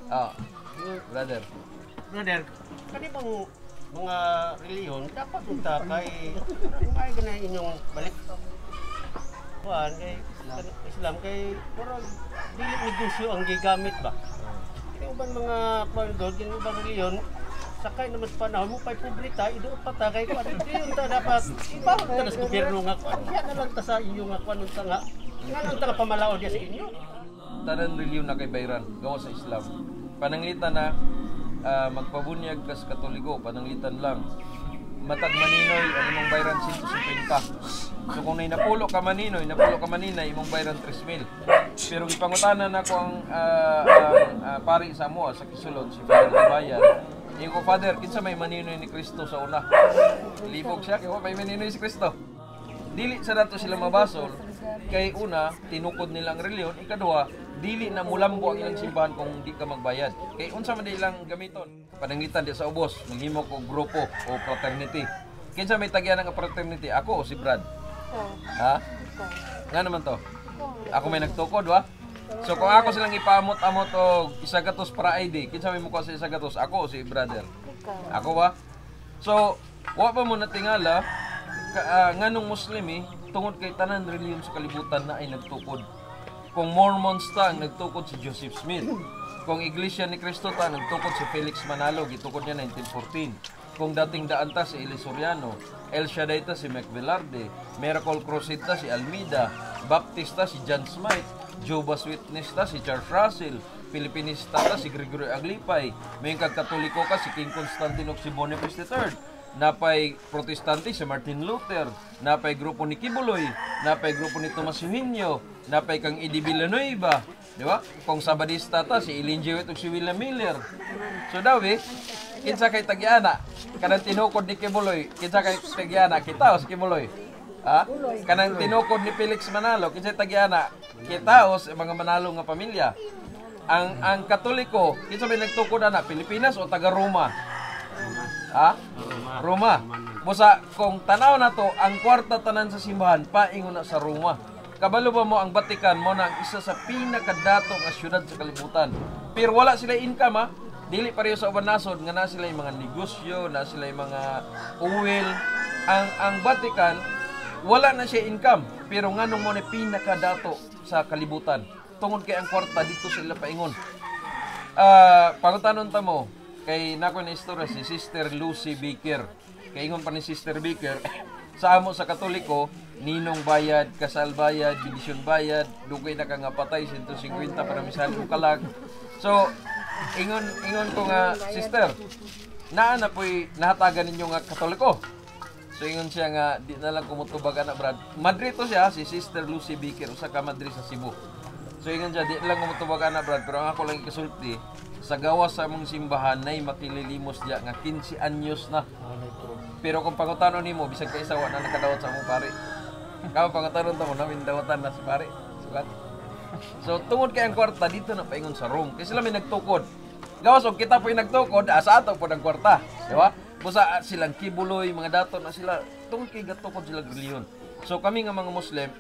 Ah, brother. Brother, kani bang mga reliyon dapat unta kay may ganay inyong balik kuan kay Islam kay murag dili negosyo ang gigamit ba. Kini uban mga kuan god, kini ubang reliyon sakay naman sa panahon mo pay pobre ta, iduot pa ta kay kuan, di unta dapat ibahon ta na sa gobyerno nga kuan, diya na lang ta sa inyo nga kuan, unta nga nga lang ta nga pamalaod diya sa inyo. Tanan reliyon na kay bayran gawas sa Islam. Pananglitan na magpabunyag kas Katoliko, pananglitan lang. Matag maninoy ang imong bayran 150. So kung nay napulo ka maninoy, napulo ka maninay, imong bayran 3,000. Pero gipangutana nako ang pari sa amoa sa Kisulod, si Father Kabayan. Ingon ko, "Father, kinsa may maninoy ni Kristo sa una?" Libog siya, kay wa may maninoy si Kristo. Dili sa nato sila mabasol, kay una, tinukod nila ang reliyon, ikaduha, dili na mulambo ang ilang simbahan kung di ka magbayad. Kay unsa man di ilang gamiton? Pananglitan di sa ubos, maghimo og grupo o fraternity. Kinsa may tagyan nga fraternity? Ako o si Brad? Ha? Nga naman to? Ako may nagtukod, wa? So kung ako silang ipaamot-amot og isa gatos para ID, kinsa may mukuha sa isa gatos? Ako o si brother? Ako ba? So, wa pa mo natingala ka, nganong Muslim eh, tungod kay tanan reliyon sa kalibutan na ay nagtukod. Kung Mormons ta, ang nagtukod si Joseph Smith. Kung Iglesia ni Cristo ta, nagtukod si Felix Manalo, gitukod niya 1914. Kung Dating Daan ta, si Eli Soriano, El Shaddai ta, si Mac Velarde, Miracle Crusade ta, si Almida, Baptist ta, si John Smythe, Jehovah's Witness ta, si Charles Russell, Filipinista ta, si Gregorio Aglipay, may kag Katoliko ka, si King Constantine ug si Boniface III, napay Protestante si Martin Luther, napay grupo ni Quiboloy, napay grupo ni Tomas Eugenio, napay kang Eddie Villanueva, di ba? Kung Sabadista ta, si Ellen G. White ug si William Miller. So daw eh, kinsa kay tagiana? Kanang tinukod ni Quiboloy, kinsa kay tagiana? Kita o si Quiboloy? Ha? Kanang tinukod ni Felix Manalo, kinsa tagiana? Kita o sa mga Manalo nga pamilya? Ang Katoliko, kinsa may nagtukod ana? Pilipinas o taga Roma? Ha? Roma. Busa kung tanaw na to, ang kwarta tanan sa simbahan paingon na sa Roma. Kabalo ba mo ang Vatican mo na ang isa sa pinakadato nga syudad sa kalibutan? Pero wala sila income, ha. Dili pareho sa uban nasod nga na sila yung mga negosyo, na sila yung mga oil. Ang Vatican wala na siya income, pero nganong mo na pinakadato sa kalibutan? Tungod kay ang kwarta dito sila paingon. Pangutanon ta mo, kay nako na istorya si Sister Lucy Baker. Kay ingon pa ni Sister Baker, sa amo sa Katoliko, ninong bayad, kasal bayad, bendisyon bayad, dugay na ka nga patay, 150 para misahan mo kalag. So, ingon ingon ko nga, "Sister, naa na po'y nahatagan ninyo nga Katoliko?" So ingon siya nga, "Di na lang kumutubag ana, Brad." Madre to siya, si Sister Lucy Baker, usa ka madre sa Cebu. So ingon siya, "Di na lang kumutubag ana, Brad, pero ang ako lang ikasulti, sa gawas sa among simbahan nay makililimos diya nga 15 anyos na. Pero kung pangutanon nimo, bisag kaisa wa na nakadawat sa among pari." Kamo pangutanon ta mo namin dawatan na si pari. Sukat. So tungod kay ang kwarta dito na paingon sa Rome. Kay sila may nagtukod. Gawas og kita po'y nagtukod, asa ato po ng kwarta, di ba? Busa silang Quiboloy, mga dato na sila, tungod kay gatukod sila reliyon. So kami nga mga Muslim,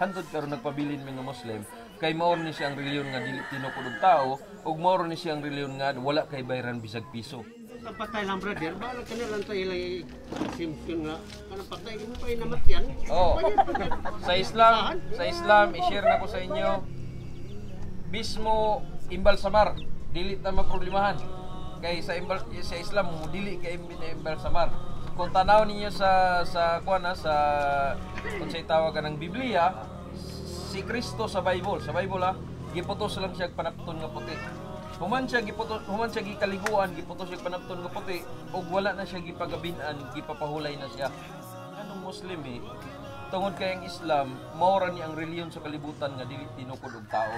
hantod karon nagpabilin mi nga Muslim, kay mao ni siya ang reliyon nga dili tinukod og tao, ug mao ni siya ang reliyon nga wala kay bayran bisag piso. Ang patay lang, brother, bahala ka na lang sa ilang exemption nga. Kanang patay mo pa namatyan. Oh. Sa Islam, i-share na ko sa inyo. Bismo imbalsamar, dili ta maproblemahan. Kay sa Islam mo dili kay imbalsamar. Kung tanaw ninyo sa kuan na sa kung say tawag ng Biblia, si Kristo sa Bible ha, giputos lang siya panapton nga puti. Human siya giputos, human siya gikaliguan, giputos siya panapton nga puti ug wala na siya gipagabin-an, gipapahulay na siya. Anong Muslim eh, tungod kay ang Islam, mao ra ni ang reliyon sa kalibutan nga dili tinukod og tao.